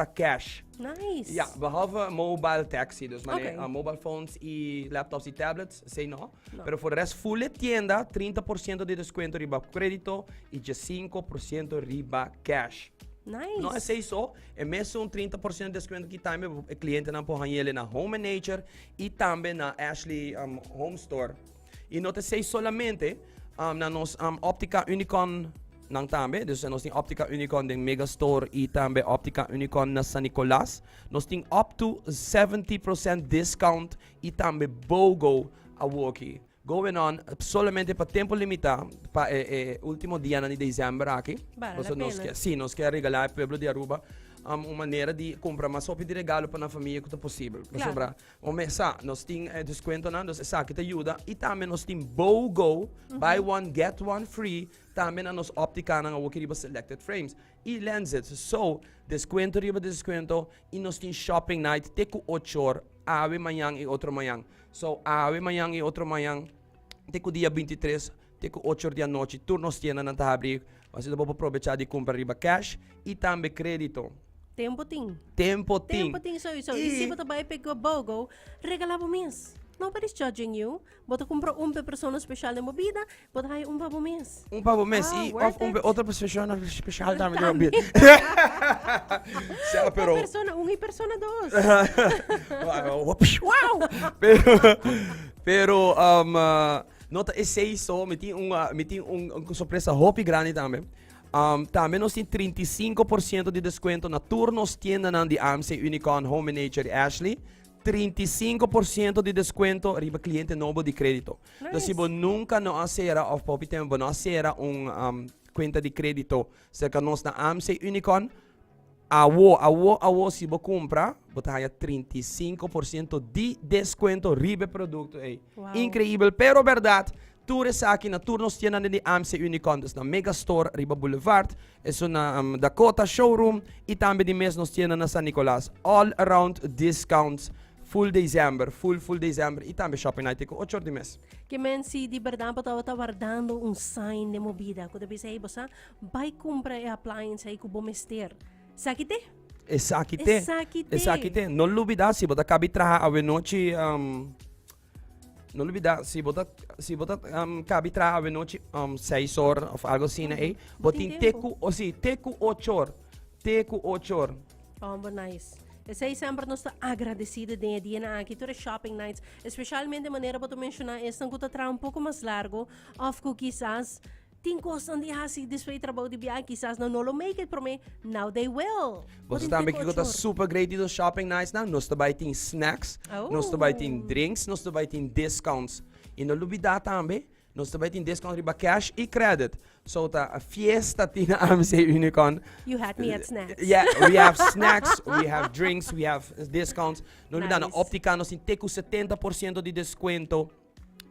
cumpra cash. Nice. Ja, behalve mobile taxi, dus mane, mobile phones y laptops y tablets, esey no. No. Pero voor de rest, full e tienda, 30% di descuento riba credito y 15% riba cash. Nice. No esey so, e mesun 30% descuento ki tambe e clientenan por hañele na Home and Nature y tambe na Ashley Home Store. Y no ta esey solamente, na nos Optica Unicorn nan tambe, dus nos tin Optica Unicorn den Megastore y tambe Optica Unicorn na San Nicolas. Nos tin up to 70% discount y tambe BOGO awoki. Going on solamente pa tempo limita pa e e ultimo dianan di december aki. Bale la Pasobra nos pena. ke, sí, nos ke regala e pueblo di Aruba un manera di cumpra mas hopi di regalo pa nan famia cu ta posibel. Pasobra Ome sa, nos tin e descuentonan, dus esaki ta yuda. Y tambe nos tin BOGO, buy one get one free, tambe na nos opticanan awoki riba selected frames y lenses. So, descuento riba descuento y nos tin shopping night te cu ocho or, awe, mañan y otro mañan. So, awe, mañan y otro mañan te cu dia 23, te cu ocho or di anochi, tur nos tiendanan ta habri. Asina bo por probecha di cumpra riba cash y tambe credito. Tempo tin. Tempo tin. Tempo tin sowieso. Y si bo ta bai pe BOGO, regala bo mes. Nobody's judging you. Bo ta cumpra un pe persona special den bo bida, bo ta haya un pa bo mes. Un pa bo mes. Ah, y worth of un pe it. otro persona special tambe den bo bida. Sea, pero Persona un y persona dos. Wow! Pero, pero no ta esey so, mi tin un, mi tin un, un sorpresa hopi grandi tambe. Tambe nos tin 35% di descuento na tur nos tiendanan di AMC, Unicorn, Home and Nature y Ashley. 35% di descuento riba cliente nobo di credito. Dus si bo nunca no a cera of pa hopi tempo bo no a cera un cuenta di credito cerca nos na AMC, Unicorn, awo, awo, awo si bo cumpra, bo ta haya 35% di descuento riba e producto ey. Increibel, pero berdad. Tur esaki na tur nos tiendanan di AMC Unicorn, dus na Mega Store riba Boulevard, esun na Dakota Showroom y tambe di mes nos tienda na San Nicolas. All around discounts full december, full full december y tambe shopping night te cu ocho or di mes. Ke men si di berdad bo tabata wardando un sign den bo bida cu ta bisa, hey bo sa, bai cumpra e appliance ey cu bo mester. Esaki te? Esaki te. Esaki te. Esaki te. No lubida si bo ta cabi traha awenochi. No lubida, si bo ta, si bo ta um, kabi traha avenochi um, seis or of algo asina, ey, bo Bo tin tin te tempo. ku, o si, te ku ocho or. Te ku ocho or. Hombre, nice. Esey semper nos ta agradecido den e dianan aki, tur e shopping nights, especialmente manera bo ta menciona esnan cu ta traha un poco mas largo of cu kisas Tin kosnan di hasi despues di trabou di biaha, kisas nan no lo make it prome, now they will. Bo sa tambe kiko ta super great di nos shopping nights nan? Nos ta bai tin snacks, nos ta bai tin drinks, nos ta bai tin discounts. I no lubida tambe, nos ta bai tin discount riba cash i credit. So ta fiesta tin na AMC Unicorn. You had me at snacks. Yeah, we have snacks, we have drinks, we have discounts. No lubida na Optica nos tin te ku 70% di descuento.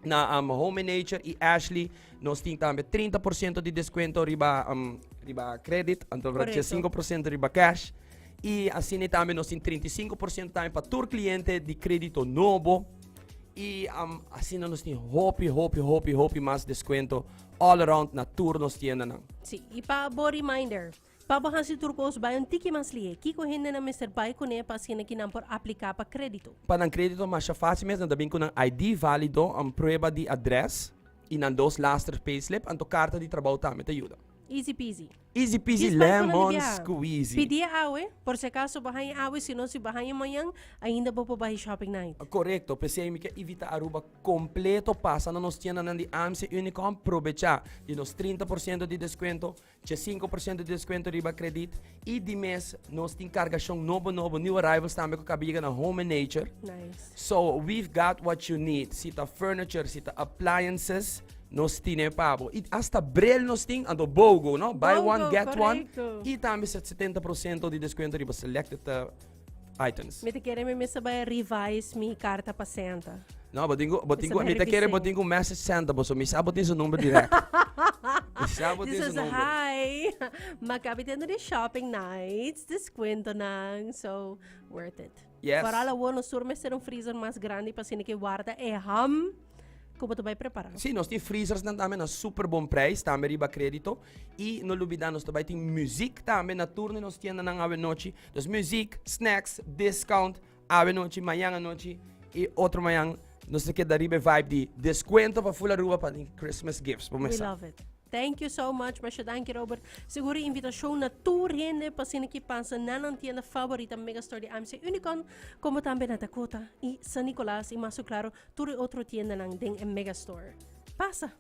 Na Home and Nature y Ashley nos tin tambe 30% di descuento riba riba credit, anto 5% riba cash. Y asina tambe nos tin 35% tambe pa tur cliente di credito nobo. Y asina nos tin hopi, hopi, hopi, hopi mas descuento all around na tur nos tiendanan. Sí, y pa bo reminder, Pa bo hasi tur kos bai un tiki mas lihe, kiko hendenan mester bai kuné pa asina ki nan por apliká pa krédito? Pa nan krédito masha fásil mes, nan ta bin ku nan ID válido, un prueba di adrès i nan dos laster payslip, anto karta di trabou tambe ta yuda. Easy peasy. Easy peasy Djis bai ku nan di lemon biaha. squeezy. Pidi e awe, por si akaso bo haña awe, si no si bo haña mañan, ainda bo por bai shopping night. Korekto, p'esei mi ke invitá Aruba kompleto pasa na nos tiendanan di AMC Unicom, probechá di nos 30% di deskuento. Dje 5% di descuento riba credit y di mes nos tin cargacion nobo nobo, new arrivals tambe cu caba yega na Home and Nature. Nice. So we've got what you need, si ta furniture, si ta appliances, nos tine pa bo. Y hasta bril nos tin, anto BOGO, no? Buy one, BOGO, get one. correcto. Y tambe 70% di descuento riba selected items. Mi ta kere mi mester bai revise mi carta pa Santa. No, bo tin ku, bo tin ku, Mester mi ta kere bo revis'é. tin ku message Santa, pasobra mi sa bo tin su number direct. Mi sa bo tin This su is number. hi. Ma kabi tendo di shopping nights, descuentonan, so worth it. Yes. Vooral awor nos tur mester un freezer mas grandi pa asina ke warda e ham. Cu bo ta bay prepara. Sí, nos tin freezersnan tambe na super bon prijs, tambe riba credito. Y no lubida nos ta bay tin muziek tambe na tur di nos tiendanan awe nochi. Dus muziek, snacks, discount, awe nochi, mañan anochi y otro mañan nos ta keda riba e vibe di descuento pa full Aruba pa tin Christmas gifts. Bo We mesa. love it. Thank you so much, masha danki Robert. Sigur e invitacion na tur hende pa asina ki pasa na nan tienda favorita Megastore di AMC Unicon, como tambe na Dakota y San Nicolas y mas claro Tur e otro tiendanan den e megastore. Pasa!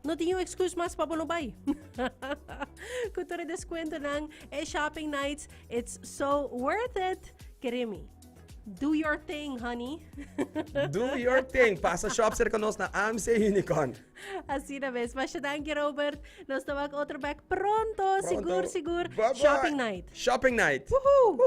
No tin un excuus mas pa bo no bai. Ku tur e descuentonan, e shopping nights, it's so worth it. Kere mi. Do your thing, honey. Do your thing. Pasa shop cerca nos na AMC Unicorn. Asina mes. Masha danki, Robert. Nos ta wak otro bek pronto. Pronto. Sigur, sigur. Bye bye. Shopping night. Shopping night. Woohoo!